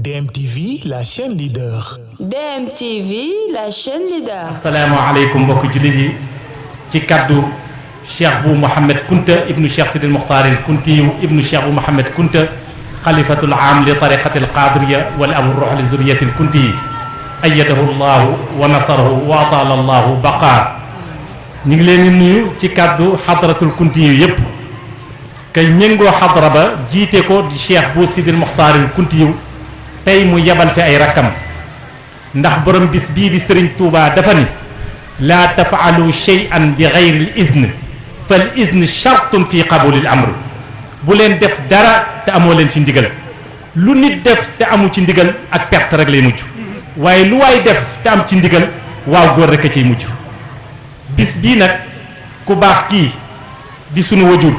DMTV, la chaîne leader. DMTV, la chaîne leader. asalaamaaleykum mbokki jullit yi ci kaddu Cheikh bu Mouhamed Kunta ibnu Cheikh Sidil Muxtaar Kunti ibnu Cheikh bu Mouhamed Kunta xalifatul aam li tariqati alqadiriya wal abu ruux li zuriyati Kunti ayyadahu llahu wa nasarahu wa ataala llahu baqaa. ñu ngi leen di nuyu ci kaddu xadratul Kunti yi yëpp kay ñëngoo xadra ba jiite ko di Cheikh bu Sidil Muxtaar Kunti yu tey mu yebal fi ay rakkam ndax borom bis bii di Serigne Touba dafa ni laa tafaalu shay'an bi gayri l izn fal izn chartun fi qabulil amr bu leen def dara te amoo leen ci ndigal lu nit def te amu ci ndigal ak perte rek lay mujj waaye lu waay def te am ci ndigal waaw góor rek a ciy mujj bis bii nag ku baax kii di sunu wajur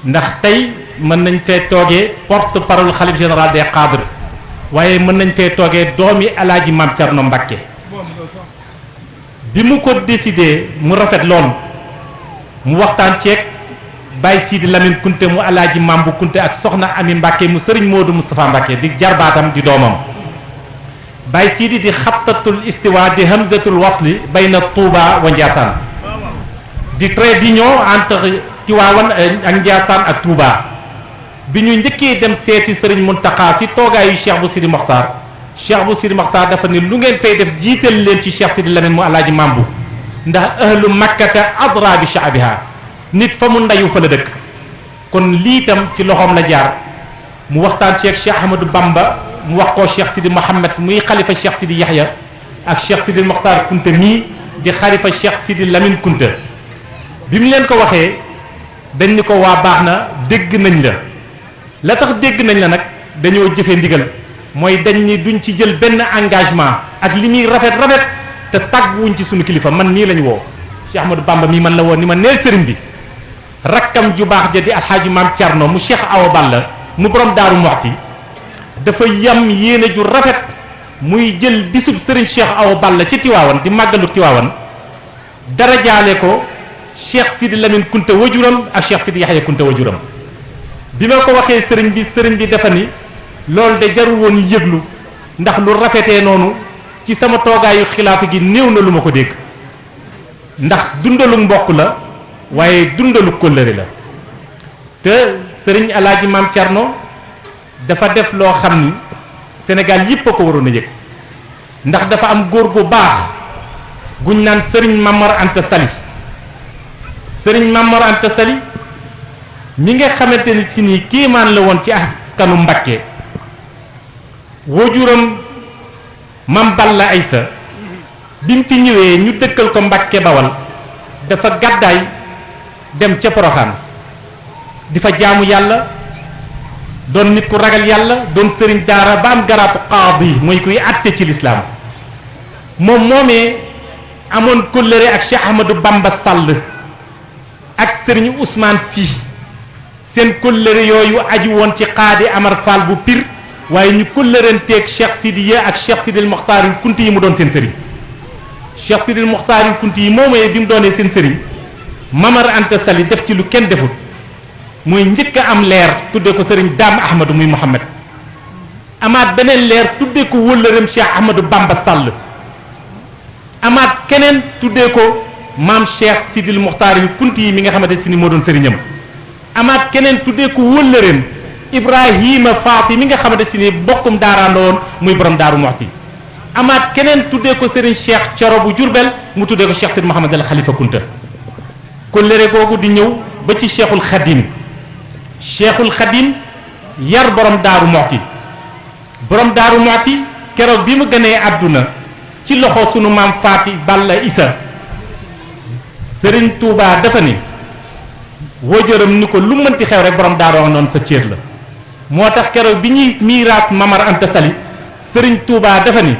ndax tey mën nañ fee toogee porte parole xalif général des cadres waaye mën nañ fee toogee doomi alaaji Maam Cerno Mbakke bi mu ko décidé mu rafet lool mu waxtaan ceeg Baye Sidi Lamine Kunte mu alaaji Maam bu Kunte ak soxna Ami Mbakke mu sëriñ Moodu Moustapha Mbakke di jarbaatam di doomam Baye Sidi di xattatul istiwa di hamzatul wasli bayna Touba wa Ndiassane di trait d'union entre Tiwaawan ak Ndiassane ak Touba bi ñu njëkkee dem seeti sëriñ Muntaqa si toogaayu Cheikh bu Sidi Mokhtar Cheikh bu Sidi Mokhtar dafa ne lu ngeen fay def jiital leen ci Cheikh Sidi Lamine mu alaaji Mambu ndax ahlu makkata adra bi shaabiha nit fa mu ndayu fa la dëkk kon lii tam ci loxoom la jaar mu waxtaan ci ak Cheikh Ahmadou Bamba mu wax koo Cheikh Sidi Mohamed muy xalifa Cheikh Sidi Yahya ak Cheikh Sidi Mokhtar Kunta mii di xalifa Cheikh Sidi Lamine Kunta bi mu leen ko waxee dañ ni ko waa baax na dégg nañ la tax dégg nañ la nag dañoo jëfe ndigal mooy dañ ni duñ ci jël benn engagement ak li muy rafet te tàgguwuñ ci suñu kilifa man mii lañ woo Cheikh Ahmadou Bamba mii man la woo ni ma neel sëriñ bi rakkam ju baax ja di alxaaji Maam Cerno mu Cheikh Awa Balla mu borom Daaru Muxti dafa yam yéene ju rafet muy jël bisub sëriñ Cheikh Awa Balla ci Tiwaawan di màggalu Tiwaawan dara jaale ko Cheikh Sidi Lamine Kunta wajuram ak Cheikh Sidi Yaxya Kunta wajuram bi ma ko waxee sëriñ bi dafa ni loolu de jarul woon yëglu ndax lu rafetee noonu ci sama toogaayu xilaafa gi néew na lu ma ko dégg ndax dundalu mbokk la waaye dundalu kóllëre la te sëriñ alaaji Maam Cerno dafa def loo xam ni Sénégal yëpp a ko waroon a yëg ndax dafa am góor gu baax guñ naan sëriñ Mamar Anta Sali sëriñ Mamar Anta Sali mi nga xamante ni si nii kiimaan la woon ci askanu Mbakke wajuram Mam Balla Aysa bi mu fi ñëwee ñu dëkkal ko Mbakke Bawal dafa gàddaay dem ca Poroxaan di fa jaamu yàlla doon nit ku ragal yàlla doon sëriñ daara ba am garaatu qaadi mooy kuy àtte ci lislaam moom moomee amoon kóllëre ak Cheikh Ahmadou Bamba Sall ak sëriñ Ousmane Sy seen kóllëre yooyu aju woon ci xaadi Amar Fall bu Pire waaye ñu kóllëranteeg Cheikh Sidiya ak Cheikh Sidil Mokhtar Kunti yi mu doon seen sëriñ Cheikh Sidil Mokhtar Kunti yi moomee bi mu doonee seen sëriñ Mamar Anta Sali def ci lu kenn defut muy njëkk a am leer tuddee ko sëriñ Daam Ahmadou muy Mouhamed amaat beneen leer tuddee ko wëllëreem Cheikh Ahmadou Bamba Sall amaat keneen tuddee ko maam Cheikh Sidil Mokhtar Kunti yi mi nga xamante si ni moo doon sëriñam amaat keneen tuddee ko wëllëreem Ibrahima Faati mi nga xamante si ni mbokkum daaraandoo woon muy borom Daaru Muxti amaat keneen tuddee ko Serigne Cheikh Coro bu Jurbel mu tuddee ko Cheikh Sidi Mouhamed al Khalifa Kunta kóllëre googu di ñëw ba ci Cheikhul Khadim yar borom Daaru Muxti keroog bi mu gënee àdduna ci loxo sunu maam Faati Balla Isa Serigne Touba dafa ni wajuram ni ko lu mënti xew rek borom daaroo noonu sa céer la moo tax keroog bi ñuy miiraas Mamar Anta Sali Serigne Touba dafa ni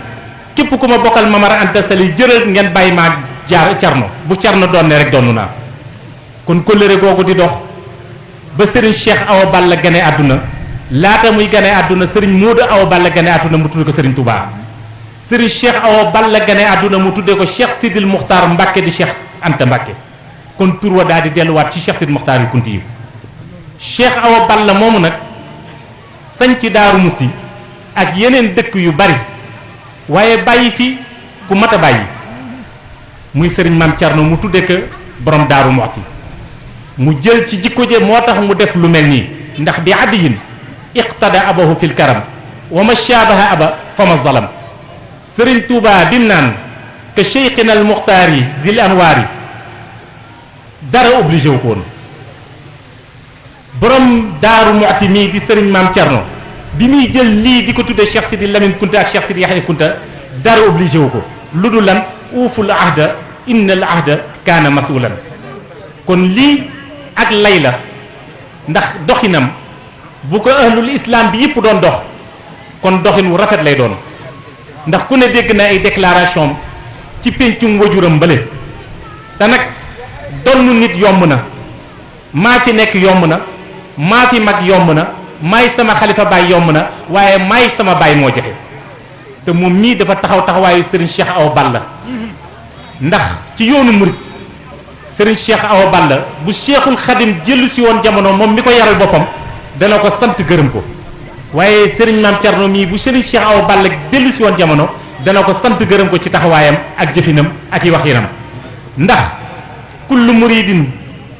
képp ku ma bokkal Mamar Anta Sali jërël ngeen bàyyi maa jaar Cerno bu Cerno doon ne rek doonu naa kon kóllëre googu di dox ba Serigne Cheikh Awa Balla gane àdduna laata muy gane àdduna Serigne Moodu Awa Balla gane àdduna mu tudde ko Serigne Touba Serigne Cheikh Awa Balla gane àdduna mu tuddee ko Cheikh Sidil Muxtaar Mbakke di Cheikh Anta Mbakke kon tur wa daal di delluwaat ci Cheikh Sidi Mokhtar Kunti yi Cheikh Awa Balla moomu nag sañ ci Daaru Musti ak yeneen dëkk yu bari waaye bàyyi fi ku mat a bàyyi muy sëriñ Maam Cerno mu tudde ko borom Daaru Muxti mu jël ci jikko je moo tax mu def lu mel nii ndax bi adiyin iqtada abahu fil karam wa ma shaabaha aba fa ma zalam sëriñ Tuubaa dim naan que cheikhina al muxtaar yi zil anwaar yi dara obligé wu ko woon borom Daaru Muxti mii di sëriñ Maam Cerno bi muy jël lii di ko tudde Cheikh Sidi Lamine Kunta ak Cheikh Sidi Yaxya Kunta dara obligé wu ko lu dul lan uuful ahda inna al ahda kaana masulan kon lii ak lay la ndax doxinam bu ko ahlul islam bi yëpp doon dox kon doxin wu rafet lay doon ndax ku ne dégg na ay déclaration ci péncum wajuram bële te nag donnu nit yomb na maa fi nekk yomb na maa fi mag yomb na maay sama xalifa baay yomb na waaye maay sama baay moo jafe te moom mii dafa taxaw taxawaayu Serigne Cheikh Awa Balla ndax ci yoonu murit Serigne Cheikh Awa Balla bu Cheikhul Khadim jëllu si woon jamono moom mi ko yaral boppam dana ko sant gërëm ko waaye Serigne Maam Cerno mii bu Serigne Cheikh Awa Balla dellu si woon jamono dana ko sant gërëm ko ci taxawaayam ak jëfinam ak i waxinam ndax kullu muridin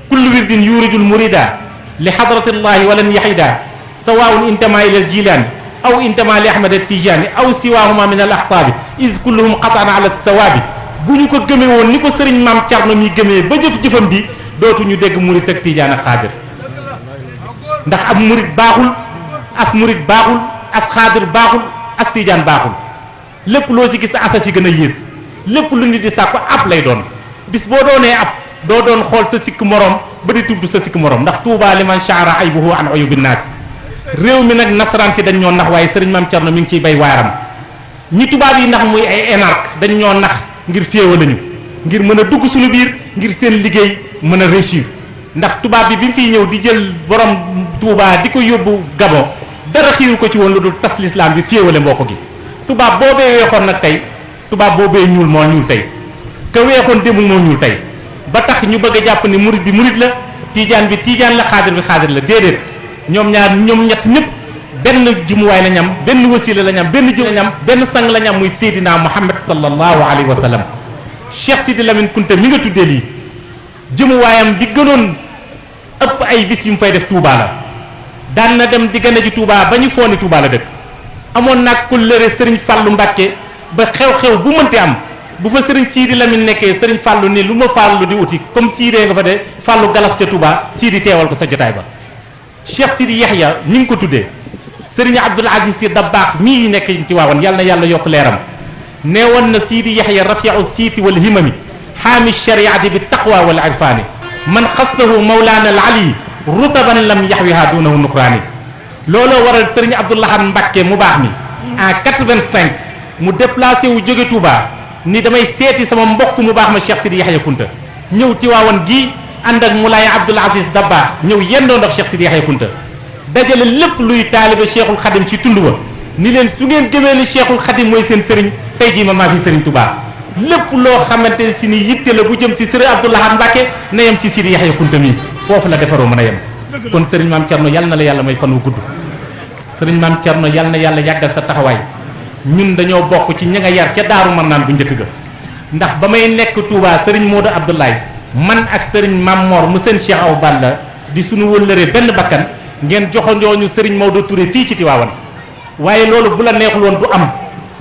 kullu wirdin yuridul murida li hadratillahi walan yahida sawaun intama ila al jilaan aw intama li ahmad al tijani aw siwahuma min al axtaabi is kulluhum qatan ala sawaabi bu ñu ko gëmee woon ni ko Serigne Maam Cerno mi gëmee ba jëf-jëfam bi dootuñu dégg murid ak tijaan ak xaadir ndax ab murid baaxul as murid baaxul as xaadir baaxul as tijaan baaxul lépp loo si gis asa si gën a yées lépp lu nit di sàkko ab lay doon bis boo doonee ab doo doon xool sa sikk morom ba di tudd sa sikk morom ndax tuubaa liman shaara aybuhu an uyubi naasi réew mi nag nasaraan si dañ ñoo nax waaye Serigne Maam Cerno mi ngi ciy bay waaram ñi tubaab yi nax muy ay énarque dañ ñoo nax ngir féewa lañu ngir mën a dugg suñu biir ngir seen liggéey mën a réussir ndax tubaab bi mu fiy ñëw di jël borom Tuubaa di ko yóbbu Gabon dara xiiru ko ci woon lu dul tas lislaam bi féewale mbokk gi tubaab boobee weexoon nag tey tubaab boobee ñuul moo ñuul tey ka weexoon démb moo ñuul tey ba tax ñu bëgg a jàpp ni murit bi murit la tiijaan bi tiijaan la xaadir bi xaadir la déedéet ñoom ñaar ñoom ñett ñëpp benn jumuwaay la ñam benn wasila la ñam benn jëm la ñam benn sang la ñam muy Seydina Muhammad sallallahu alayhi wa sallam Cheikh Sidi Lamine Kunta mi nga tuddee lii jumuwaayam bi gënoon ëpp ay bis yu mu fay def Touba la daan na dem di gën a ji Touba ba ñu fooni Touba la dëkk amoon nag ku lëre Serigne Fallou Mbacké ba xew-xew bu mënti am bu fa Serigne Sidi Lamine nekkee Serigne Fallou ni lu ma Fallou di uti comme Sidee nga fa de Fallou galas ca Touba Sidi teewal ko sa jotaay ba Cheikh Sidi Yaxya ñi ngi ko tuddee Serigne Abdoul Aziz Sy Dabakh mii nekk ci Tiwaawan yàlla na yàlla yokk leeram nee woon na Sidi Yaxya rafiu siiti wal himami xaami shariati bi taqwa wal irfaani man xassahu mawlaana al ali rutaban lam yaxwiha dunahu nuqraani looloo waral Serigne Abdou Lahad Mbacké mu baax mi en 85 mu déplacé wu jóge Touba ni damay seeti sama mbokk mu baax ma Cheikh Sidi Yaxya Kunta ñëw Tiwaawan gii ànd ak Moulay Abdoul Aziz Dabakh ñëw yendoo ndox Cheikh Sidi Yaxya Kunta dajale lépp luy taalibe Cheikhul Khadim ci tund wa ni leen su ngeen gëmee ni Cheikhul Khadim mooy seen sëriñ tey jii maa fi Serigne Touba lépp loo xamante si ni yitte la bu jëm si Serigne Abdou Lahad Mbacké na yem ci Sidi Yaxya Kunta mi foofu la defaroo mën a yem kon Serigne Maam Cerno yal na la yàlla may fan wu gudd Serigne Maam Cerno yal na yàlla yàggal sa taxawaay ñun dañoo bokk ci ña nga yar ca Daaru Marnaan bu njëkk ga ndax ba may nekk Touba Serigne Modou Abdoulaye man ak Serigne Mam Mor mu seen Cheikh Awa Balla di suñu wëllëree benn bakkan ngeen joxandoo ñu Serigne Maodo Touré fii ci Tiwaawan waaye loolu bu la neexul woon du am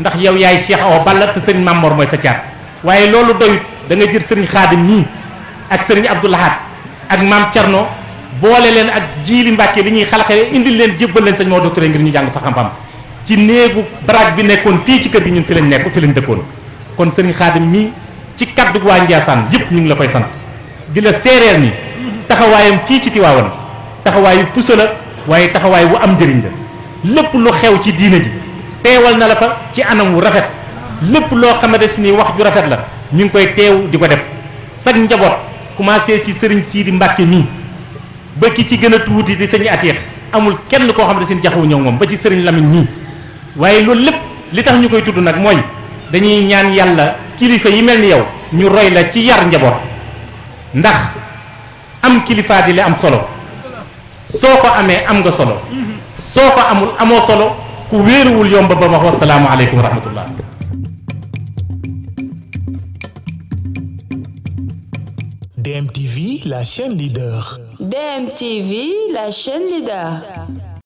ndax yow yaay Cheikh Awa Balla te Serigne Mam Mor mooy sa caat waaye loolu doyut da nga jël Serigne Khadim ñii ak Serigne Abdou Lahad ak Maam Cerno boole leen ak Jiili Mbàkke li ñuy xalaxale indil leen jébbal leen Serigne Maodo Touré ngir ñu jàng fa xam-xam ci néegu baraag bi nekkoon fii ci kër gi ñun fi lañ nekk fi lañ dëkkoon kon Serigne Khadim mii ci kaddu waa Ndiassane yëpp ñu ngi la koy sant di la seereel ni taxawaayam fii ci Tiwaawan taxawaayu puso la waaye taxawaay wu am njëriñ la lépp lu xew ci diina ji teewal na la fa ci anam wu rafet lépp loo xamante si ni wax ju rafet la ñu ngi koy teew di ko def sag njaboot commencé ci Serigne Sidi Mbacke mii ba ki ci gën a tuuti di sëñ Atiix amul kenn koo xam ne seen jaxawu ñëw moom ba ci Serigne Lamine mii waaye loolu lépp li tax ñu koy tudd nag mooy dañuy ñaan yàlla kilifa yi mel ni yow ñu roy la ci yar njaboot ndax am kilifaa di li am solo soo ko amee am nga solo soo ko amul amoo solo ku wéeruwul yomb ba wax wasalaamu aleykum wa rahmatullah. DMTV, la chaîne leader. DMTV, la chaîne leader.